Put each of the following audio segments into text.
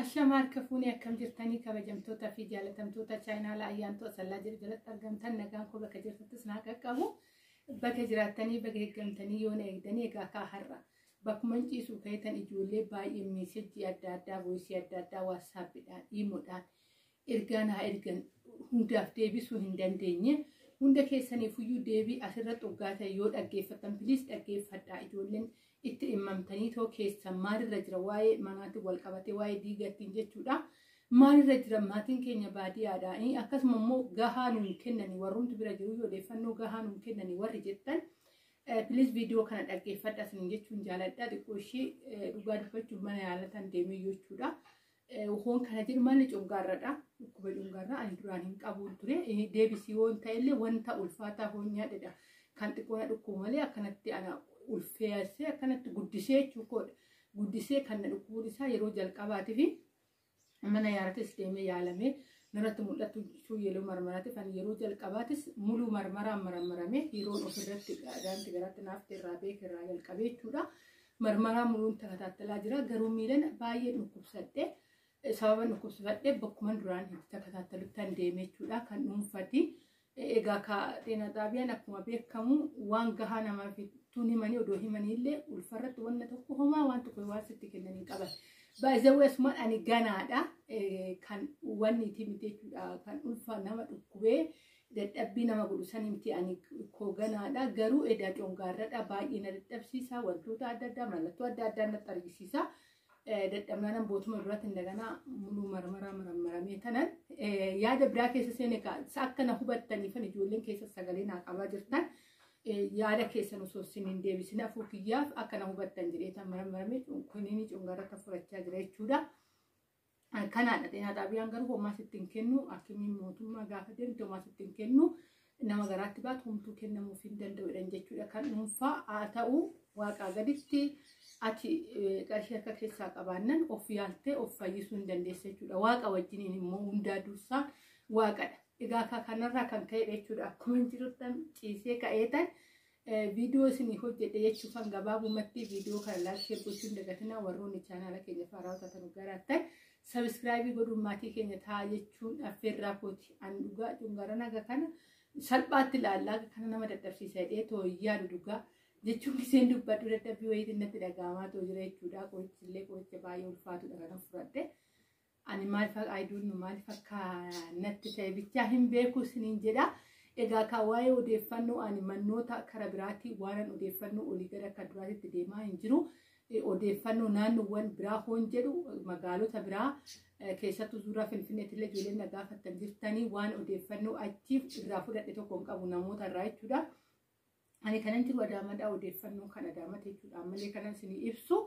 Ashama harka fuunee akkam jirtanii kabajamtoota fi jaalatamtoota chaayinaalaa ayyaantuu asallaa jedhu jalatti argamtan nagaan koo bakka jirtattis naa qaqqabu. Bakka jiraattanii bakka eeggamtanii yoo na eegdanii egaa kaa har'a. Bakkuma ciisu ka'etan ijoollee baay'ee meesejii adda addaa voisii adda addaa waatsaappiidhaan iimoodhaan ergaa naa ergan hundaaf deebisuu hin dandeenye. Hunda keessaniifuyyuu deebii asirratti dhugaa ta'e yoo dhaggeeffattan please dhaggeeffadhaa ijoolleen itti dhimmamtanii too keessan maalirra jira waa'ee manaatti wal qabatee waa'ee diigattiin jechuudha. Maalirra jira maatiin keenya baadiyyaadha. Akkasuma immoo gahaa nuun kennanii warrumti bira jiru odeeffannoo gahaa nuun kennanii warri jettan please viidiyoo kana dhaggeeffadha isiniin jechuun jaaladha. Xiqqoo ishee dhugaa dubbachuuf mana yaalatan deemee jechuudha. Hoon kana jedhu malli cungaarradha. Dhukkuba cungaarraa ani duraan hin qabu ture. Deebisii woon ta'ellee wanta ulfaataa hoon nyaadhedha. Kan xiqqoo na dhukkubu malee akkanatti ana ulfeessee akkanatti guddisee jechuudha. Guddisee kan na dhukkubuun isaa yeroo jalqabaatii fi mana yaalatis deemee yaalamee narratti mul'atu yeroo marmaraatiif ani yeroo jalqabaatis muluu marmaraan marmarame yeroon ofirratti daanti garaatti naaf irraa beek irraa jalqabee jechuudha. Marmaraa muluun takataattalaa jira garuu miilan baay'ee dhukkubsadhe. Sababa dhukkubsafadhe bakkuma duraan itti takataattalutti deeme jechuudha kan dhuunfati. Egaa ka xeenaa xaabiyaan akkuma beekamu waan gahaa namaaf tun himanii odoo himanii illee ulfarratti wanna tokko homaa waan tokko waan sitti kennanii qaban. Baay'ee asumaan ani ganaadha kan wanni itti miti jechuudha kan ulfa nama dhukkubee dadhabbii nama godhu sani miti ani koo ganaadha garuu edaa congaarradha baay'ee na dadhabsiisa wantoota adda addaa mallattoo adda addaa natti argisiisa. Dadhabnaan bootuma duratti daganaa muluu marmaraa marmaramee tanan yaada biraa keessa seene akka na hubattaniifan ijoolleen keessa sagalee naa qabaa jirtan yaada keessan osoo isin hin deebisin afuu kiyyaaf akka na hubattan jedhee tan marmaramee kunini cungaarratti furachaa jira jechuudha. Kanaadha xeenaa xaabiyaan garuu homaa sitti hin kennu akkamiin mootummaa gaafa deemte homaa sitti hin kennu nama garaatti baatu homtuu kennamuuf hin danda'u jechuudha. Kan dhuunfaa haa ta'u waaqaa gaditti ati qarshii harka keessaa qabaannan of yaaltee of fayyisuu hin dandeessa jechuudha. Waaqa wajjiniin immoo hundaa dursaa waaqadha. Egaa akka kanarraa kan ka'edha jechuudha. Akkuma jirtan ciisee ka'eetan viidiyoo isinii hojjedhe jechuufan gabaabumatti viidiyoo kana like share gochuun dagatinaa warroonni chaanaala keenya faaraa taatan garaattan subscribe godhuun maatii keenya ta'a jechuun affeerraa kooti. Ani dhugaa cungaara naga kana salphaatti ilaallaa kana nama dadhabsiisa jedhee tooyyaa dhugaa jechuun isheen dubbadhu dadhabbii wayiitiin natti dhaga'amaa too jira jechuudha. Qorichi illee qoricha baay'ee ulfaatudha kana fudhadhe. Ani maal ayiduun maaliif akka natti ta'e bichaa hin beeku isiniin jedha. Egaa kan waa'ee odeeffannoo ani mannoota kara biraatii waan odeeffannoo olii gara akka duraatitti deemaa hin jiru. Odeeffannoo naannoowwan biraa hoon jedhu magaalota biraa keessattuu suuraa Finfinneetti illee ijoolleen na gaafattan jirtanii waan odeeffannoo achiif irraa fudhadhe tokko hin qabu namoota irraa jechuudha. Ani kanan jiru Adaamaadhaa odeeffannoo kan Adaamate jechuudha. Ammallee kanan isinii ibsu.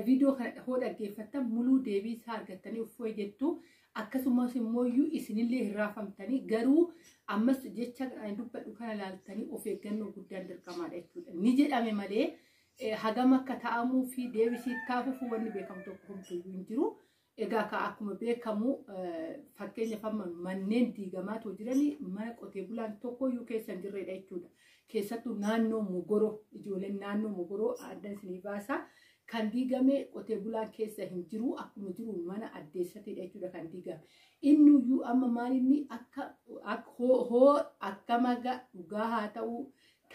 Viidiyoo kana hoo dhaggeeffattan muluu deebii isaa argattanii uffoo jettu. Akkasumas immoo isinillee hin raafamtanii garuu ammas jecha ani dubbadhu kana laaltanii of eeggannoo guddaan dirqamaadha jechuudha. Ni jedhame malee hagam akka ta'amuu fi deebisii taafuuf wanni beekamu tokko homtuyyuu hin jiru. Egaa ka akkuma beekamu fakkeenyaaf amma manneen diigamaa too jiranii mana qotee bulaan tokkoyyuu keessa hin jirredha jechuudha. Keessattuu naannoo Mogoroo ijoolleen naannoo Mogoroo adda isinii baasa. Kan diigame qotee bulaan keessa hin jiru akkuma jiru mana addeessatedha jechuudha kan diigame. Innuyyuu amma maalinni akka hoo akka maga dhugaa haa ta'u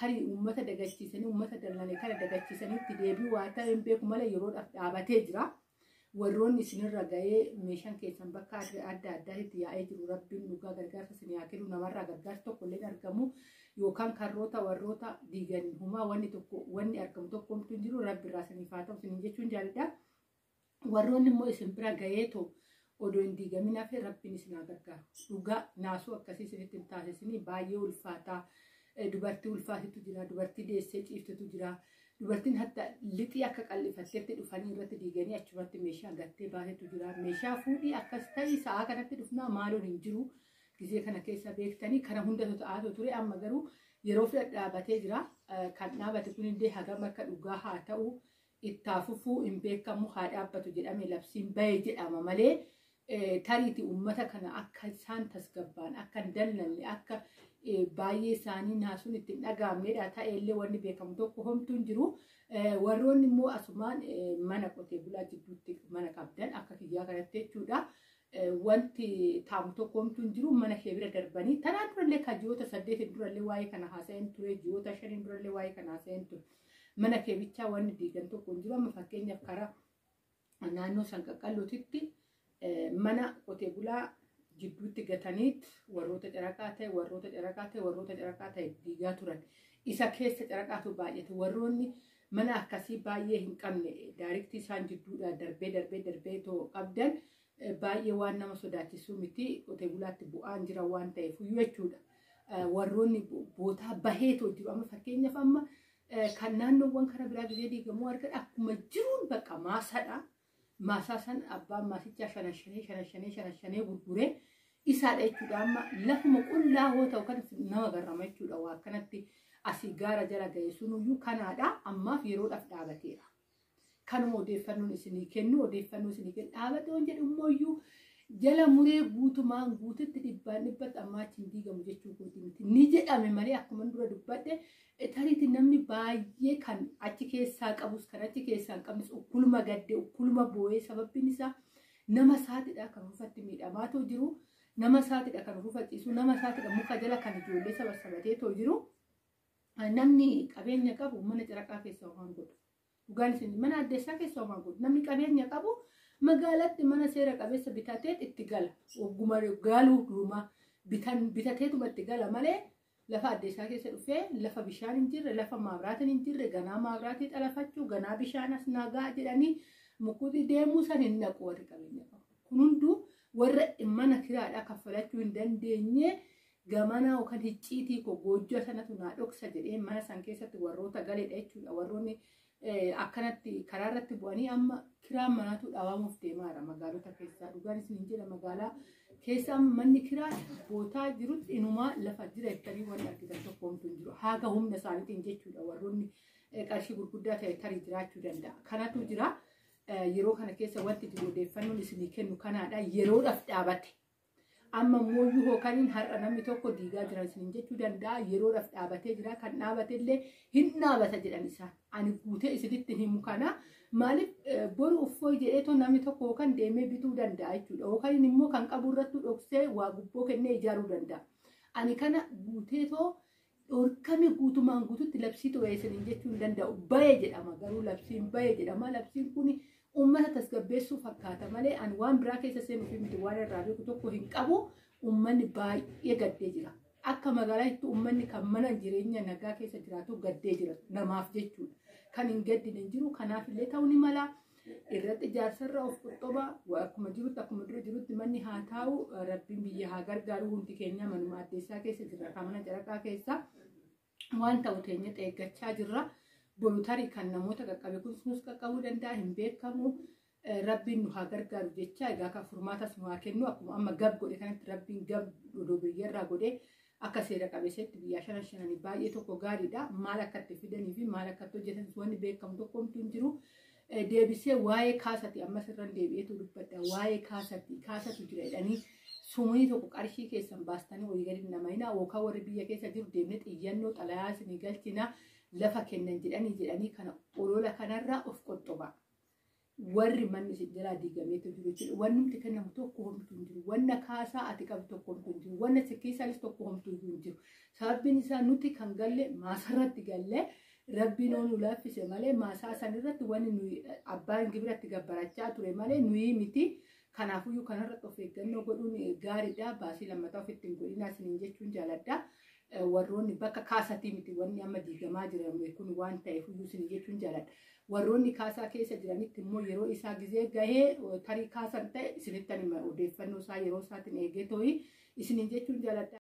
tarii uummata dagachiisanii uummata dallane kana dagachiisanii itti deebi'u waa ta'e hin beeku malee yeroodhaaf dhaabatee jira. Warroonni isinirra ga'ee meeshaan keessan bakka adda addaatti yaa'ee jiru rabbiin dhugaa gargaarsa isin haa kennu namarraa gargaarsa tokko illee argamu yookaan karroota warroota diigan humaa wanni tokko wanni argamu tokko homtuu hin jiru rabbi irraa isiniif haa ta'u isiniin jechuun jaalladha. Warroonni immoo isin bira ga'eetoo odoo hin diigamin hafe rabbiin isin haa gargaaru. Dhugaa naasuu akkasii isinitti hin taasisinii baay'ee ulfaataa dubartii ulfaatitu jira dubartii deessee ciiftutu jira. Dubartiin hatta lixii akka qal'ifatteetti dhufanii irratti diiganii achumatti meeshaa gattee baatetu jira. Meeshaa fuudhii akkas ta'ii sa'aa kanatti dhufnaa maaloon hin jiru. Gizee kana keessa beektanii kana hundatu ta'aa ture amma garuu yeroo dhaabatee jira. Kan dhaabate kunillee hagam akka dhugaa haa ta'u itti fufuu hin beekamu haa dhaabbatu jedhame labsiin bahee jedhama malee tariiti uummata kana akka isaan tasgabbaan akka hin dallanne akka Baay'ee isaanii naasuun ittiin dhaga'amnedha. Ta'ellee wanni beekamu tokko homtuu hin jiru. Warroonni immoo asumaan mana qotee bulaa jidduutti mana qabdan akka kiyyaa kanatti jechuudha. Wanti taamu tokko homtuu hin jiru mana kee bira darbanii. Tanaan durallee kan ji'oota 8 durallee waa'ee kana haasa'een ture. Ji'oota 5 durallee waa'ee kana haasa'een ture. Mana kee bichaa wanni diigan tokko hin jiru. Amma fakkeenyaaf karaa naannoo Sanqaqqallootitti mana qotee bulaa jidduutti gataniit warroota caraqaa ta'e warroota caraqaa ta'e warroota caraqaa ta'e diigaa turan. Isa keessa caraqaatu baay'ate. Warroonni mana akkasii baay'ee hin qabne daariktii isaan jidduudhaa darbee darbee darbee too qabdan baay'ee waan nama sodaachisuu miti qotee bulaatti bu'aan jira waan ta'eef jechuudha. Warroonni bootaa baheetoo jiru. Amma fakkeenyaaf amma kan naannoowwan karaa biraa gizee diigamuu argan akkuma jiruun bakka maasaadha. Maasaa san abbaan maasichaa 5 5 5 5 5 gurguree isaadha jechuudha. Amma lafuma qullaa hoo ta'u kan nama garrama jechuudha. Waa akkanatti asii gaara jala ga'e sunuyyuu kanaadha. Ammaaf yeroodhaaf dhaabateera. Kanuma odeeffannoon isinii kennu odeeffannoo isinii kennu dhaabate waan jedhu immoo jala muree guutumaan guututti 100% ammaa achi hin diigamu jechuu kooti miti. Ni jedhame malee akkuma dura dubbadhe tariitii namni baay'ee kan achi keessaa qabus kan achi keessaa hin qabnes ukkuluma gadde ukkuluma boo'ee sababbiin isaa nama isaatidha kan rufatti miidhamaatu jiru. Nama isaatidha kan rufachiisu. Nama isaatidha muka jala kan ijoollee sabassabateetoo jiru. Namni qabeenya qabu mana caraqaa keessa homaan godhu. Dhugaan isin mana addeessaa keessa homaan godhu. Namni qabeenya qabu magaalatti mana seera qabeessa bitatee itti gala. Ogguma galuu durumaa bitateetuma itti gala malee lafa addeessaa keessa dhufee lafa bishaan hin jirre lafa maabiraatiin hin jirre ganaa maabiraatii xalafachuu ganaa bishaan as nagaa jedhanii mukuutii deemuu san hin naqu warri qabeenya qabu. Kun hunduu warra mana kiraadhaa kaffalachuu hin dandeenye gamana yookaan hicciitii koo goojjoo sanatu naa dhoksa jedhee mana san keessatti warroota galeedha jechuudha. Warroonni akkanatti karaa irratti bu'anii amma kiraan manaatu dhabamuuf deemaara magaalota keessaa. Dhugaan isin hin jedha magaalaa keessa amma manni kiraa bootaa jirutti inumaa lafa jira jettanii wanni argitan tokko homtuu hin jiru. Haga humna isaaniitiin jechuudha warroonni qarshii gurguddaa ta'e tarii jiraachuu danda'a. Kanatu jira. Yeroo kana keessa wanti jiru odeeffannoon isinii kennu kanaadha. Yeroodhaaf dhaabate. Amma mooyyuu hookaniin har'a namni tokko diigaa jiran isiniin jechuu danda'a. Yeroodhaaf dhaabatee jira. Kan dhaabate illee hin dhaabata jedhan isaan. Ani guutee isinitti himu kana maaliif boru uffoo jedheetoo namni tokko yookaan deemee bituu danda'a jechuudha. Yookaan immoo kan qabu irratti dhoksee waa gubboo kennee ijaaruu danda'a. Ani kana guuteetoo dhorkame guutumaan guututti labsii ture isiniin jechuu hin danda'u. Baye jedhama garuu labsiin baye jedhama. Labsiin kun uummata tasgabbeessuu fakkaata malee ani waan biraa keessa seenuu fi miti waan irraa beeku tokko hin qabu. Uummanni baay'ee gaddee jira. Akka magaalaatti uummanni kan mana jireenya nagaa keessa jiraatu gaddee jira namaaf jechuudha. Kan hin gaddine hin jiru kanaaf illee ta'uu ni mala. Irratti ijaarsarra of qoxxoba akkuma jirutti akkuma dura jirutti manni haa taa'u rabbiin biyya haa gargaaru hundi keenya manuma addeessaa keessa jirra kan mana caraqaa keessa waan ta'u teenya eeggachaa jirra. Boru tarii kan namoota qaqqabe kunis qaqqabuu danda'a hin beekamu. Rabbiin nu haa gargaaru jecha egaa kan furmaatas nu haa kennu akkuma amma gab godhe kanatti rabbiin gab odoo biyyarraa godhe akka seera qabeessatti biyyaa shanan shananii baay'ee tokko gaariidha. Maal akka itti fidanii fi maal akka itti hojjetan wanni beekamu tokko homtuu hin jiru. Deebisee waa'ee kaasati ammas irran deebi'eetu dubbadha. Waa'ee kaasati kaasatu jira jedhanii sumii tokko qarshii keessan baastanii olii gadi nama hinaa yookaan warri biyya keessa jiru deemnee xiyyannoo xalayaa isinii galchinaa lafa kennan jedhanii jedhanii kana olola kanarraa of qoxxoba. Warri manni isin jalaa diigameetu jiru jechuudha. Wanni kennamu tokko homtuu hin jiru. Wanna kaasaa ati qabdu tokko homtuu hin jiru. Wanna sikkiisaanis tokko homtuu hin jiru. Sababbiin isaa nuti kan galle maasarratti galle rabbiin nu laaffise malee maasaa sanirratti wanni nuyi abbaan gibiratti gabbarachaa ture malee nuyi miti. Kanaafuyyuu kanarratti of eeggannoo godhuun gaariidha. Baasii lammataa ofitti hin godhinaa isiniin jechuun jaaladha. Warroonni bakka kaasatii miti wanni amma diigamaa jiran kun waan ta'eef iyyuu isin jechuun jaaladha. Warroonni kaasaa keessa jiranitti immoo yeroo isaa gizee gahee tarii kaasan ta'e isinitti odeeffannoo isaa yeroo isaatiin eegee too'i isiniin jechuun jaaladha.